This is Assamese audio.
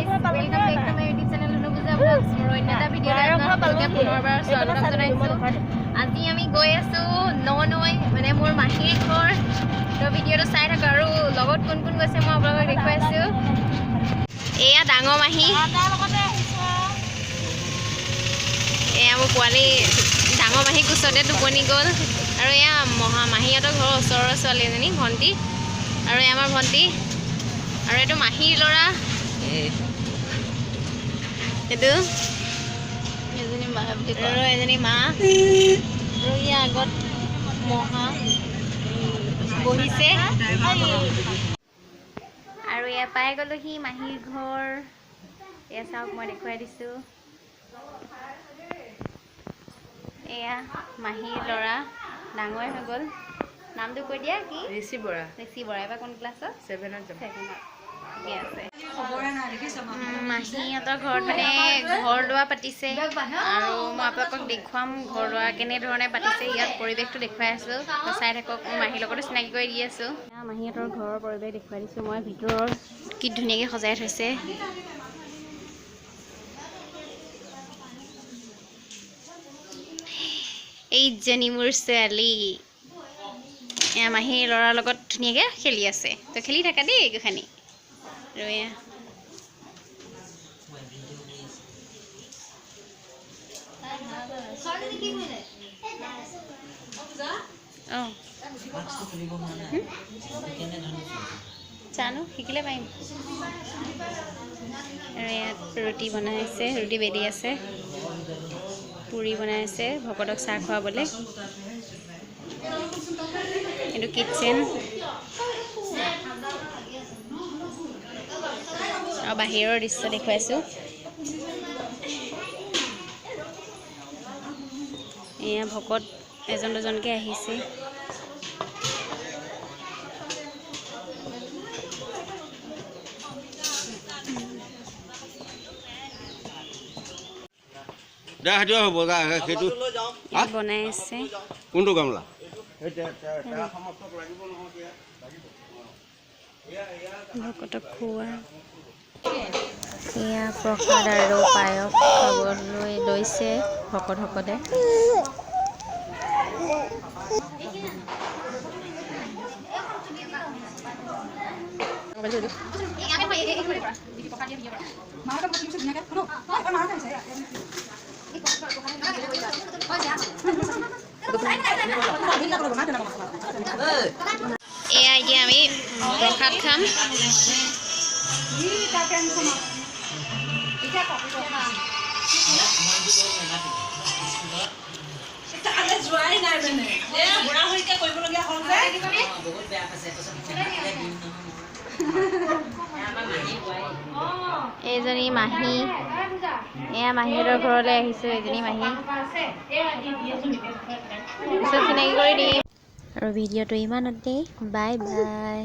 Guys, welcome back to my YouTube channel Anupuja Vlogs। মোৰ অন্য এটা ভিডিঅ'লৈ আপোনালোক সকলোকে পুনৰবাৰ স্বাগতম জনাইছোঁ। আজি আমি গৈ আছোঁ ননৈ, মানে মোৰ মাহীৰ ঘৰ। তো ভিডিঅ'টো চাই থাকক আৰু লগত কোন কোন গৈছে মই আপোনালোকক দেখুৱাইছোঁ। এয়া ডাঙৰ মাহী, এয়া মোৰ পোৱালি ডাঙৰ মাহীৰ কোচতে টোপনি গ'ল। আৰু এয়া মহা মাহীহঁতৰ ঘৰৰ ওচৰৰ ছোৱালী এজনী ভণ্টি, আৰু এয়া আমাৰ ভণ্টি, আৰু এইটো মাহীৰ ল'ৰা, এইটো এজনী মা বুলি আৰু এজনী মা, আৰু ইয়াৰ আগত মহা বহিছে। আৰু এয়া পাই গ'লোহি মাহীৰ ঘৰ। এয়া চাওক, মই দেখুৱাই দিছোঁ। এয়া মাহীৰ ল'ৰা, ডাঙৰে হৈ গ'ল। নামটো কৈ দিয়া কি? ঋষি বৰা। ঋষি বৰা। এইবাৰ কোন ক্লাছত? ছেভেনত যাম। ছেভেনত, ঠিকে আছে। মাহীহঁতৰ ঘৰত মানে ঘৰ লোৱা পাতিছে আৰু মই আপোনালোকক দেখুৱাম ঘৰ লোৱা কেনেধৰণে পাতিছে। ইয়াত পৰিৱেশটো দেখুৱাই আছোঁ, তো চাই থাকক। মই মাহীৰ লগতো চিনাকি কৰি দি আছোঁ। এয়া মাহীহঁতৰ ঘৰৰ পৰিৱেশ দেখুৱাই দিছোঁ মই। ভিতৰত কি ধুনীয়াকৈ সজাই থৈছে। এইজনী মোৰ ছোৱালী, এয়া মাহীৰ ল'ৰাৰ লগত ধুনীয়াকৈ খেলি আছে। তো খেলি থাকা দেই গোসানী। আৰু এয়া অঁ জানো শিকিলে পাৰিম। আৰু ইয়াত ৰুটি বনাই আছে, ৰুটি বেলি আছে, পুৰি বনাই আছে ভকতক চাহ খুৱাবলৈ। এইটো কিটচেন আৰু বাহিৰৰ দৃশ্য দেখুৱাইছোঁ। এয়া ভকত এজন দুজনকৈ আহিছে। দে, সেইটো হ'ব, যা, সেইটো ইয়াত বনাই আছে। কোনটো গামলা? ভকতক খুওৱা। এয়া প্ৰসাদ আৰু পায়স খাবলৈ লৈছে ভকতসকলে। এয়া এতিয়া আমি প্ৰসাদ খাম। এইজনী মাহী, এয়া মাহীহঁতৰ ঘৰলৈ আহিছোঁ। এইজনী মাহী, পিছত চিনাকি কৰি দিম। আৰু ভিডিঅ'টো ইমানতে, বাই বাই।